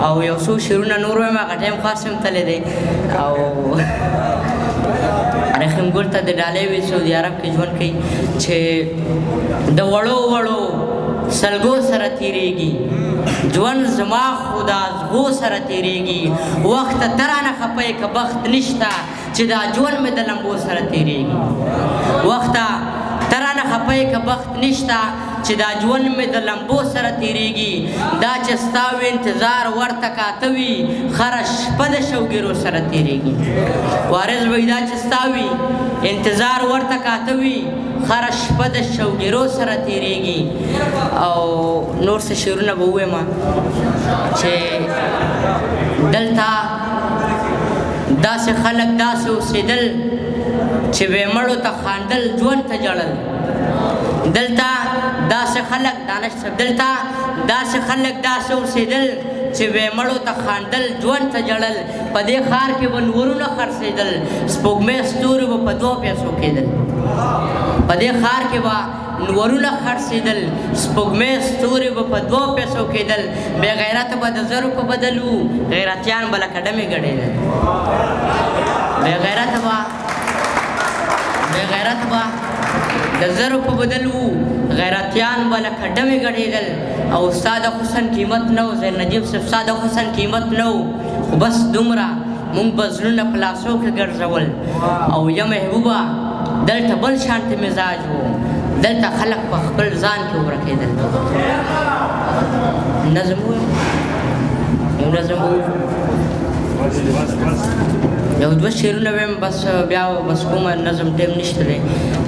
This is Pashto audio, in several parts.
او یو څو شعرونه نور وایم، هغه ټایم خاص هم تللی دی. او رحیم ګل ته د ډالۍ وي، سعودي عرب کې ژوند کوي، چې د وړو وړو سلګو سره تېرېږي ژوند زما خو د ازغو سره تېرېږي. وخت ته رانه خفه یې که بخت نشته چې دا ژوند مې د لمبو سره تېرېږي. وخته ته رانه خفه یې که بخت نشته چې دا ژوند مې د لمبو سره تېرېږي. دا چې ستا وي انتظار ورته کاته وي، خره شپه د شوګیرو سره تېرېږي. وارث وایي دا چې ستا وي انتظار ورته کاته وي، خره شپه د شوګیرو سره تېرېږي. او نور څه شعرونه به ووایم چې دلته داسې خلک داسې اوسېدل چې بې مړو ته خاندل ژوند ته ژړل. دلته داسې خلک دانش صاحب، دلته داسې خلک داسې اوسېدل چې بې مړو ته خاندل ژوند ته ژړل. په دې ښار کې به نورونه خرڅېدل، سپوږمۍ ستوري به په دوو پیسو کېدل. په دې ښار کې به نورونه خرڅېدل، سپوږمۍ ستوري به په دوو پیسو کېدل. بې غیرته به د زرو په بدل وو، غیرتیان به لکه ډمې ګډېدل. بې غیرته به د زرو په بدل وو، غیرتیان به لکه ډمې ګډېدل. او ستا د حسن قیمت نه و زین نجیب صاحب، ستا د حسن قیمت نه و، خو بس دومره مونږ به زړونه په لاسو کې ګرځول. او یا محبوبه دلته بل شانتې مزاج و، دلته خلک په خپل ځان کې ورکېدل. نظم ووایم، یو نظم ووایم، یو دوه شعرونه وایم بس، بیا بس کومه نظم ټایم نشته دی،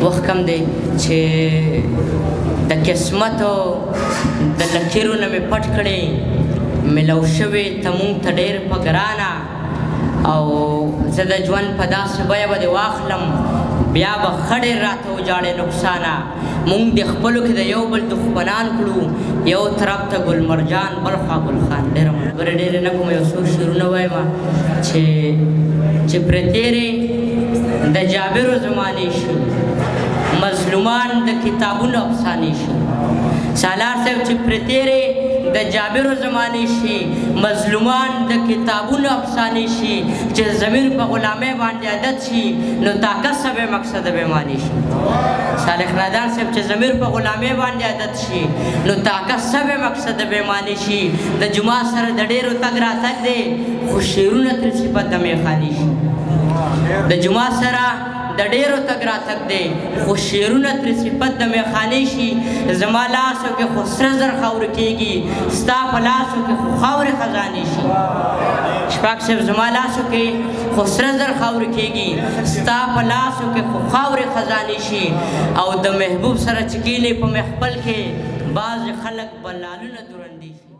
وخت کم دی. چې د قسمت د لکیرو نه مې پټ کړې، میلو شوې ته مونږ ته ډېر په ګرانه. او زه د ژوند په داسې بیه به دې واخلم، بیا به ښه ډېر راته وژاړې نقصانه. مونږ د خپلو کې د یو بل دښمنان کړو، یو طرف ته ګل مرجان بل خوا ګل خان. ډېره خبرې ډېرې نه کوم، یو څو شعرونه وایم چې پرې تېرې د جابرو زمانې شي، مظلومان د کتابونو افسانې شي. سالار صاحب چې پرې تېرې د جابرو زمانې شي، مظلومان د کتابونو افسانې شي. چې ضمیر په غلامۍ باندې عادت شي، نو طاقت څه بې مقصده بې معنی شي. صالح نادان صاحب چې ضمیر په غلامۍ باندې عادت شي، نو طاقت څه بې مقصده بې معنی شي. د جمعه سره د ډېرو تګ راتګ دی، خو شعرونه ترې صفت د میخانې شي. د جمعه سره د ډېرو تګ راتګ دی، خو شعرونه ترې صفت د میخانې شي. زما لاسو کې خو سره زر خاورې کېږي، ستا په لاسو کې خو خاورې خزانې شي. شفاق صاحب زما لاسو کې خو سره زر خاورې کېږي، ستا په لاسو کې خو خاورې خزانې شي. او د محبوب سره چې کښېنې په محفل کې، بعضې خلک به لالونه درندې شي.